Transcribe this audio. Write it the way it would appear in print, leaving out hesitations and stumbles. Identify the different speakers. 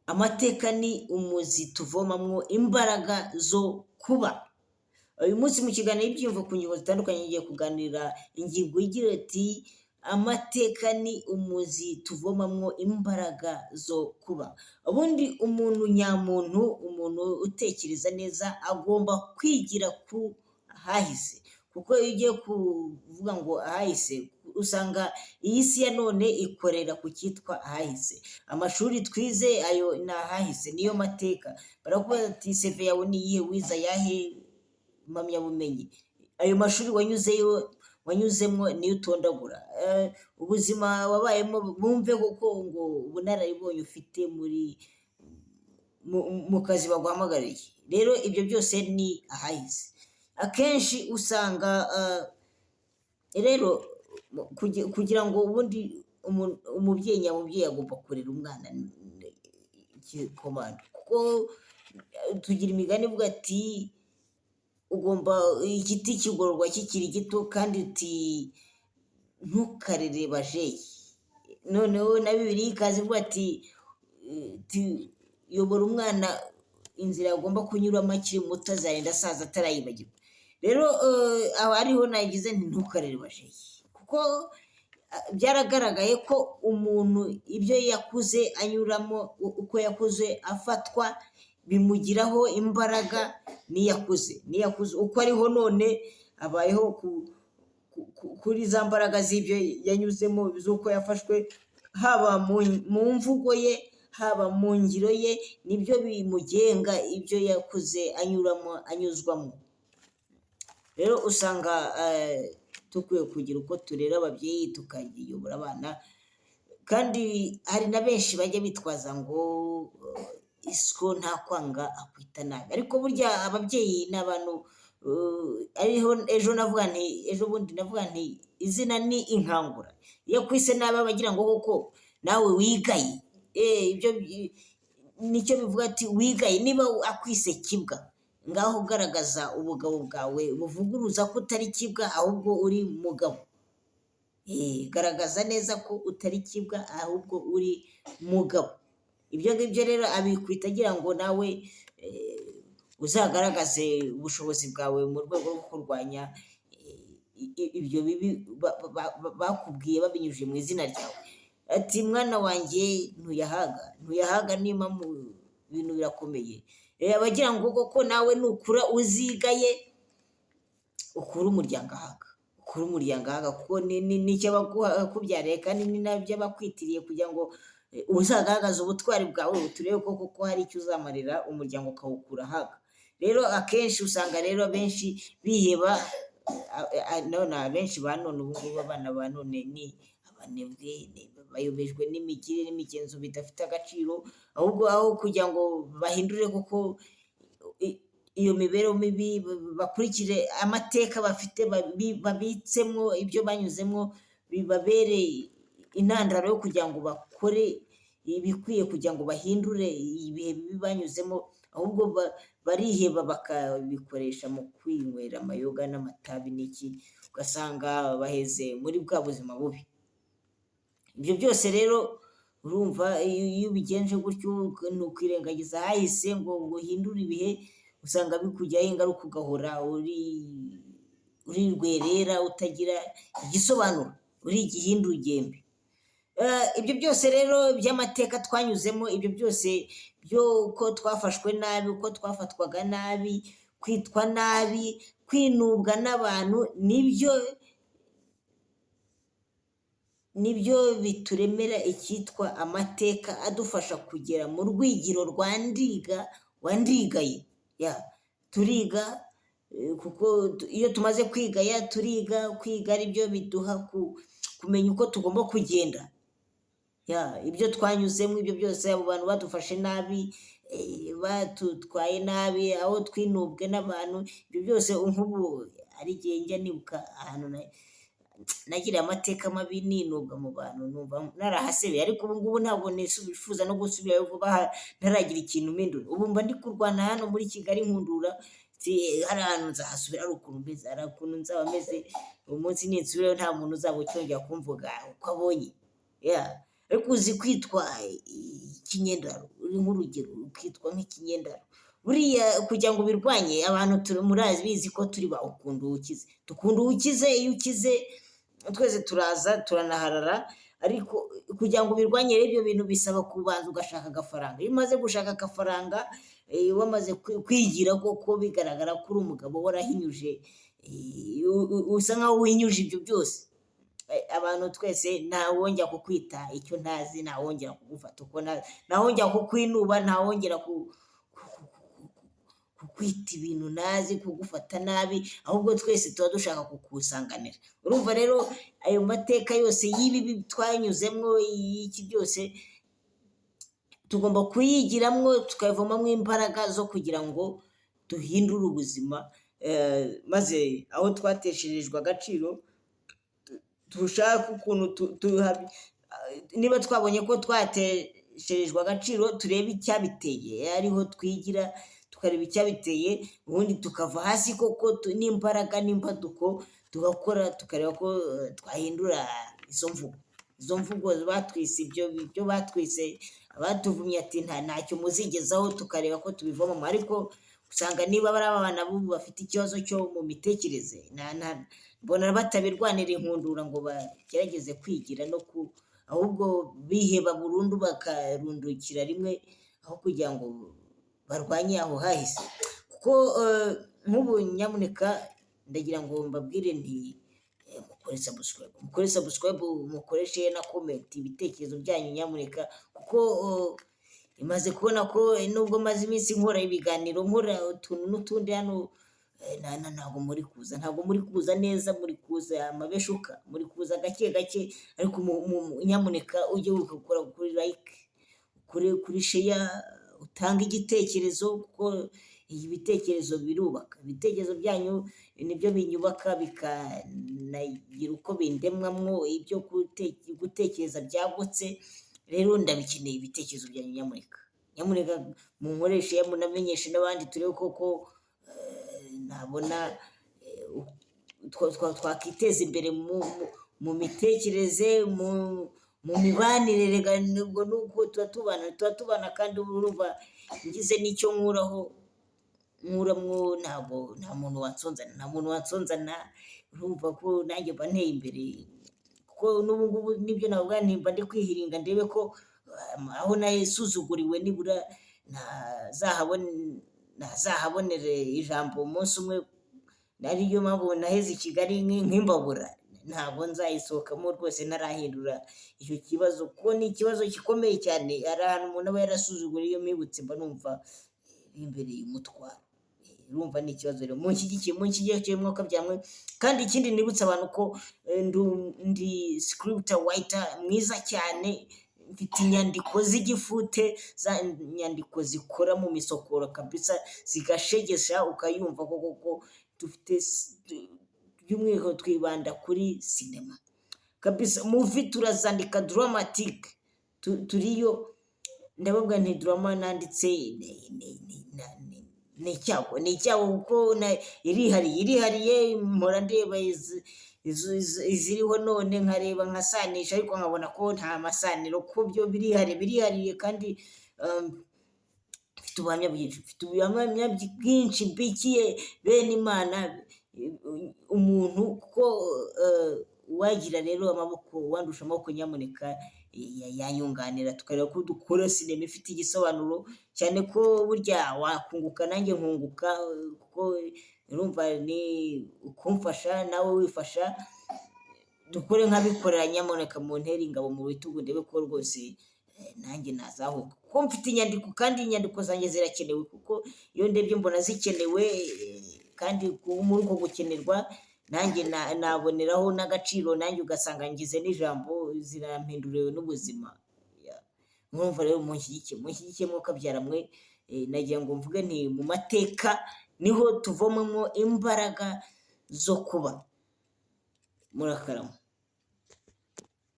Speaker 1: Amateka ni umuzi tuvomamwo imbaraga zo kuba. Uyu munsi mu kiganiro ibyiyumvo ku ngingo zitandukanye ngiye kuganira ingingo igira iti amateka ni umuzi tuvomamwo imbaraga zo kuba. Ubundi umuntu nyamuntu, umuntu utekereza neza agomba kwigira ku hahise, kuko iyo ugiye kuvuga ngo ahahise usanga iyi si ya none ikorera ku cyitwa ahahise. Amashuri twize ayo ni ahahise, niyo mateka. Barakubaza ati CV yawe ni iyihe, wize ayahe mpamyabumenyi? Ayo mashuri wanyuzeyo wanyuzemo niyo utondagura. Ubuzima wabayemo bumve koko ngo ubunararibonye ufite muri mu kazi baguhamagariye. Rero ibyo byose ni ahahise. Akenshi usanga rero kugira ngo ubundi umubyeyi nyamubyeyi agomba kurera umwana komando, kuko tugira imigani ivuga ati ugomba igiti kigororwa kikiri gito, kandi uti ntukarere bajeyi. Noneho na Bibiliya ikaza ivuga ati yobora umwana inzira agomba kunyuramo akiri muto, azarinda asaza atarayibagirwa. Rero aho ariho nagize nti ntukarere bajeyi, kuko byaragaragaye ko umuntu ibyo yakuze anyuramo, uko yakuze afatwa, bimugiraho imbaraga n'iyo akuze. N'iyo akuze uko ariho none abayeho kuri za mbaraga z'ibyo yanyuzemo, z'uko yafashwe, haba mu mvugo ye, haba mu ngiro ye, nibyo bimugenga, ibyo yakuze anyuramo, anyuzwamo. Rero usanga dukwiye kugira uko turera ababyeyi, tukayobora abana, kandi hari na benshi bajya bitwaza ngo isiko nta kwanga akwita nabi, ariko burya ababyeyi ni abantu ariho ejo navuga nti, ejo bundi navuga nti izina ni inkangura. Iyo akwise nabi aba agira ngo koko nawe wigaye, ibyo nicyo bivuga ati wigaye. Niba akwise kibwa, ngaho ugaragaza ubugabo bwawe buvuguruza ko utari kibwa ahubwo uri mugabo. Garagaza neza ko utari kibwa ahubwo uri mugabo. Ibyo ngibyo rero abikwita agira ngo nawe uzagaragaze ubushobozi bwawe mu rwego rwo kurwanya ibyo bibi bakubwiye babinyujije mu izina ryawe. Ati mwana wanjye ntuyahaga, ntuyahaga niba mu bintu birakomeye. Abagira ngo koko nawe nukura uzigaye ukure umuryango ahaga, ukure umuryango ahaga, kuko nicyo abakubyariye kandi ni nabyo abakwitiriye kugira ngo uzagaragaze ubutwari bwawe, turebe ko koko hari icyo uzamarira umuryango ukawukura ahaga. Rero akenshi usanga rero abenshi biheba, none abenshi ba none ubu ngubu, abana ba none ni abanebwe, bayobejwe n'imigirire n'imigenzo bidafite agaciro, ahubwo aho kugira ngo bahindure koko iyo mibereho mibi, bakurikire amateka bafite babitsemo ibyo banyuzemo, bibabereye intandaro yo kugira ngo bakore ibikwiye kugira ngo bahindure ibihe bibi banyuzemo, ahubwo bariheba bakabikoresha mu kwinywera amayoga n'amatabi n'iki, ugasanga baheze muri bwa buzima bubi. Ibyo byose rero urumva iyo ubigenje gutyo, ntukwirengagiza ahahise ngo uhindure ibihe, usanga bikugiraho ingaruka, ugahora uri rwerera utagira igisobanuro, uri igihindugembe. Ibyo byose rero by'amateka twanyuzemo, ibyo byose by'uko twafashwe nabi, uko twafatwaga nabi, kwitwa nabi, kwinubwa n'abantu, nibyo bituremera icyitwa amateka adufasha kugera mu rwigiro rwa ndiga wa ndigaye. Turiga kuko iyo tumaze kwigaya turiga, kwiga aribyo biduha kumenya uko tugomba kugenda. Ibyo twanyuzemo, ibyo byose, abo bantu badufashe nabi, batutwaye nabi, aho twinubwe n'abantu, ibyo byose nk'ubu hari igihe njya nibuka ahantu nagiriye amateka mabi ninubwa mu bantu, numva narahasebeye, ariko ubu ngubu ntabwo nifuza no gusubirayo vuba aha ntaragira ikintu mpindura. Ubu mba ndi kurwana hano muri Kigali nkundura, hari ahantu nzahasubira hari ukuntu meze, hari ukuntu nzaba meze umunsi ninsubirayo nta muntu uzaba ucyongera kumvuga uko abonye. Ariko uzi kwitwa ikinyendaro, Uri nk'urugero ukitwa nk'ikinyendaro. Buriya kugira ngo ubirwanye, abantu murabizi ko turi ba ukunda uwukize, dukunda uwukize. Iyo ukize twese turaza turanaharara, ariko kugira ngo ubirwanye rero ibyo bintu bisaba kubanza ugashaka agafaranga. Iyo umaze gushaka agafaranga, wamaze kwigira koko bigaragara ko uri umugabo warahinyuje, usa nkaho uhinyuje ibyo byose. Abantu twese ntawongera kukwita icyo ntazi, ntawongera kugufata uko ntazi, ntawongera kukwinuba, ntawongera kukwita ibintu ntazi, kugufata nabi, ahubwo twese tuba dushaka kukusanganira. Urumva rero ayo mateka yose y'ibibi twanyuzemo, y'iki byose, tugomba kuyigiramwo tukayavomamo imbaraga zo kugira ngo duhindure ubuzima, maze aho twatesherejwe agaciro dushake ukuntu, niba twabonye ko twatesherejwe agaciro, turebe icyabiteye, ariho twigira tukareba icyabiteye, ubundi tukava hasi koko n'imbaraga n'imbaduko, tugakora tukareba ko twahindura izo mvugo, izo mvugo batwise, ibyo batwise, abatuvumye ati ntacyo muzigezaho, tukareba ko tubivamo. Ariko usanga niba ari abana b'ubu bafite ikibazo cyo mu mitekerereze, mbona batabirwanira inkundura ngo bagerageze kwigira no ku, ahubwo biheba burundu bakarundukira rimwe aho kugira ngo barwanye aho hahise. Kuko nk'ubu nyamuneka ndagira ngo mbabwire nti mukore subscribe, mukore subscribe, mukore share na comment, ibitekerezo byanyu nyamuneka, kuko imaze kubona ko nubwo maze iminsi nkora ibiganiro, nkora utuntu n'utundi hano, ntabwo muri kuza, ntabwo muri kuza neza, muri kuza amabeshuka, muri kuza gake gake, ariko nyamuneka ujye wibuka gukora kuri like, kuri share, utange igitekerezo, kuko ibitekerezo birubaka. Ibitekerezo byanyu nibyo binyubaka, bikanagira uko bindemwamwo ibyo gutekereza byagutse. Rero ndabikeneye ibitekerezo byanyu, nyamuneka, nyamuneka munkoreshe, munamenyeshe n'abandi, turebe koko nabona twakiteza imbere mu mitekerereze, mu mibanire. Rega ubwo nuko tuba tubana, tuba tubana, kandi urumva ngize n'icyo nkuraho nkuramwo, ntabwo nta muntu wansonzana, nta muntu wansonzana. Urumva ko nanjye mba nteye imbere, kuko n'ubu ngubu nibyo navuga nti mba ndi kwihiringa ndebe ko aho nasuzuguriwe nibura nazahabonere ijambo umunsi umwe. Ariyo mpamvu naheze i Kigali nk'imbabura, ntabwo nzayisohokamo rwose ntarahindura icyo kibazo, kuko ni ikibazo gikomeye cyane. Hari ahantu umuntu aba yarasuzuguriwe, iyo mpibutse mba numva bimbereye umutwaro. Urumva ni ikibazo. Rero munshyigikiye, munshyigikiye mwuka byamwe. Kandi ikindi nibutsa abantu ko ndi script writer mwiza cyane, mfite inyandiko z'igifute, za nyandiko zikora mu misokoro kabisa, zigashegesha ukayumva koko ko dufite. By'umwihariko twibanda kuri sinema kabisa, movie turazandika, dramatic turiyo. Ndababwira nti drama nanditse ni icyago, ni icyago, kuko irihariye, irihariye. Mpora ndeba iziriho none, nkareba nkasanisha, ariko nkabona ko nta masaniro, ko byo birihariye, birihariye. Kandi mfite ubuhamya bwinshi, mfite ubuhamya bwinshi mbikiye bene Imana umuntu, kuko uwagira rero amaboko, uwandusha amaboko nyamuneka yanyunganira, tukareba ko dukora sinema ifite igisobanuro, cyane ko burya wakunguka nanjye nkunguka, kuko urumva ni ukumfasha nawe wifasha. Dukore nk'abikorera, nyamuneka muntere ingabo mu bitugu, ndebe ko rwose nanjye nazahuka, kuko mfite inyandiko kandi inyandiko zanjye zirakenewe, kuko iyo ndebye mbona zikenewe, kandi muri uko gukenerwa nanjye naboneraho n'agaciro, nanjye ugasanga ngize n'ijambo, zirampinduriwe n'ubuzima. Mwumva rero munshyigikiye, munshyigikiye mwokabyara mwe. Nagira ngo mvuge nti mu mateka niho tuvomamo imbaraga zo kuba. Murakarama.